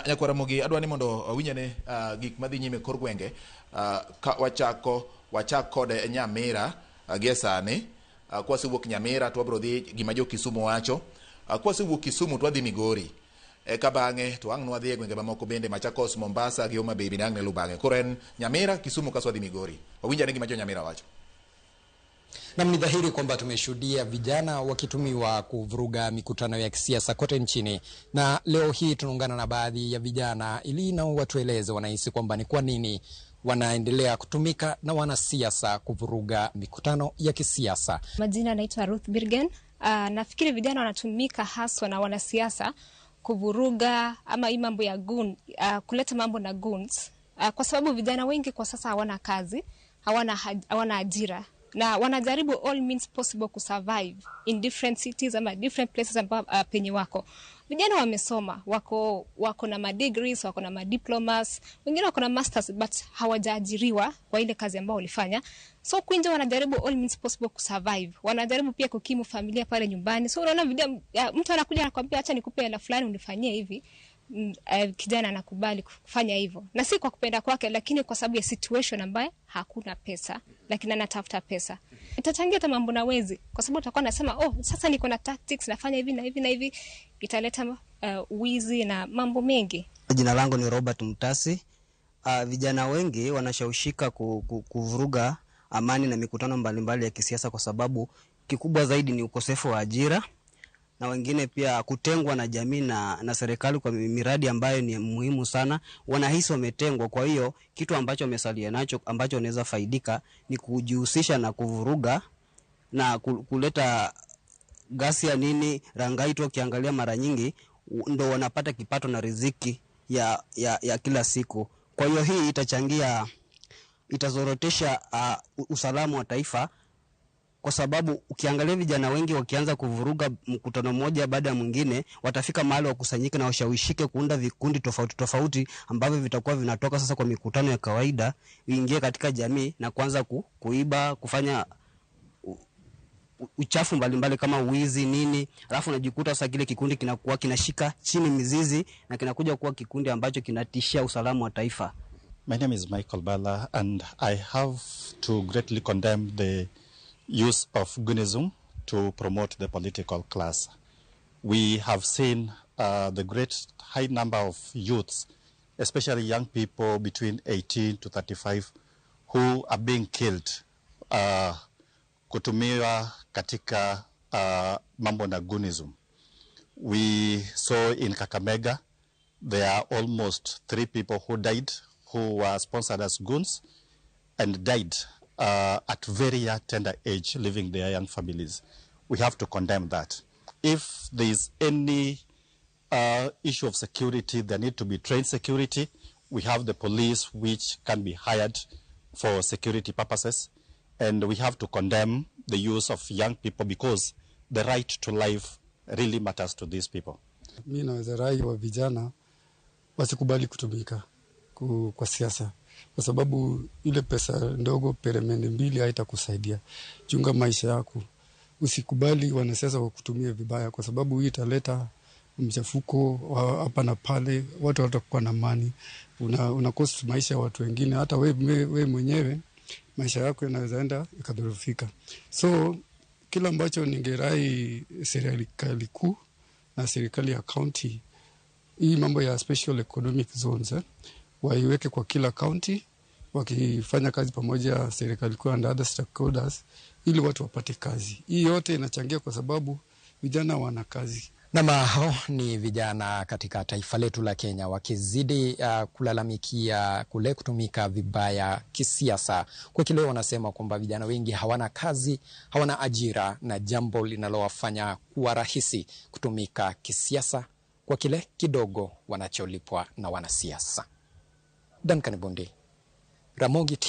Nyakwara Ramogi, adwa ni mondo awinjane gik madhi nyime kor gwenge. Ka wachako wachak kod Nyamira gie sani. Kwasewuok Nyamira to wabiro dhi gima jo Kisumu wacho. Kwasewuok Kisumu to wadhi Migori. Eka bang'e to ang' nwadhi e gwenge mamoko bende, Machakos, Mombasa gi Homa Bay bende ang' ne lu bang'e. Koro en Nyamira, Kisumu kaso wadhi Migori. Wawinjane gima jo Nyamira wacho. Nam, ni dhahiri kwamba tumeshuhudia vijana wakitumiwa kuvuruga mikutano ya kisiasa kote nchini, na leo hii tunaungana na baadhi ya vijana ili nao watueleze wanahisi kwamba ni kwa nini wanaendelea kutumika na wanasiasa kuvuruga mikutano ya kisiasa. Majina naitwa Ruth Birgen. Nafikiri vijana wanatumika haswa na wanasiasa kuvuruga ama hii mambo ya gun, kuleta mambo na goons, kwa sababu vijana wengi kwa sasa hawana kazi, hawana ajira na wanajaribu all means possible kusurvive in different cities ama different places ambapo penye wako. Vijana wamesoma, wako na madegrees, wako na madiplomas, wengine wako na masters, but hawajaajiriwa kwa ile kazi ambayo walifanya. So kwinje wanajaribu all means possible kusurvive. Wanajaribu pia kukimu familia pale nyumbani. So unaona vijana, mtu anakuja anakuambia, "Acha nikupe hela fulani unifanyie hivi." Kijana anakubali kufanya hivyo, na si kwa kupenda kwake, lakini kwa sababu ya situation ambayo hakuna pesa, lakini anatafuta pesa. Itachangia hata mambo na wezi, kwa sababu utakuwa nasema, "Oh, sasa niko na tactics, nafanya hivi na hivi na hivi." Italeta wizi na mambo mengi. Jina langu ni Robert Mutasi. Vijana wengi wanashawishika kuvuruga amani na mikutano mbalimbali ya kisiasa kwa sababu kikubwa zaidi ni ukosefu wa ajira na wengine pia kutengwa na jamii na serikali kwa miradi ambayo ni muhimu sana. Wanahisi wametengwa, kwa hiyo kitu ambacho wamesalia nacho ambacho wanaweza faidika ni kujihusisha na kuvuruga na kuleta ghasia nini rangai tu. Ukiangalia mara nyingi ndo wanapata kipato na riziki ya kila siku. Kwa hiyo hii itachangia, itazorotesha usalama wa taifa kwa sababu ukiangalia vijana wengi wakianza kuvuruga mkutano mmoja baada ya mwingine, watafika mahali wakusanyike na washawishike kuunda vikundi tofauti tofauti ambavyo vitakuwa vinatoka sasa kwa mikutano ya kawaida ingie katika jamii na kuanza kuiba, kufanya uchafu mbalimbali kama wizi nini, alafu unajikuta sasa kile kikundi kinakuwa kinashika chini mizizi na kinakuja kuwa kikundi ambacho kinatishia usalama wa taifa. My name is Michael Bala, and I have to greatly condemn the use of Gunism to promote the political class. We have seen the great high number of youths, especially young people between 18 to 35, who are being killed kutumiwa katika mambo na Gunism. We saw in Kakamega there are almost three people who died who were sponsored as goons and died at very young, tender age, leaving their young families. We have to condemn that. If there is any issue of security, there need to be trained security. We have the police which can be hired for security purposes. And we have to condemn the use of young people because the right to life really matters to these people. Mi naweza rai wa vijana wasikubali kutumika kwa siasa, kwa sababu ile pesa ndogo peremende mbili haitakusaidia. Chunga maisha yako, usikubali wanasiasa wakutumie vibaya, kwa sababu hii italeta mchafuko wa hapa na pale, watu watakuwa na amani, una cost maisha ya watu wengine, hata we mwenyewe maisha yako yanaweza enda ikadhurufika. So kila ambacho ningerai serikali kuu na serikali ya county, hii mambo ya special economic zones, waiweke kwa kila county, wakifanya kazi pamoja serikali kuu and other stakeholders, ili watu wapate kazi. Hii yote inachangia kwa sababu vijana wana kazi. Nam, hao ni vijana katika taifa letu la Kenya wakizidi kulalamikia kule kutumika vibaya kisiasa, kwa kile wanasema kwamba vijana wengi hawana kazi, hawana ajira, na jambo linalowafanya kuwa rahisi kutumika kisiasa kwa kile kidogo wanacholipwa na wanasiasa. Duncan Bundi, Ramogi TV.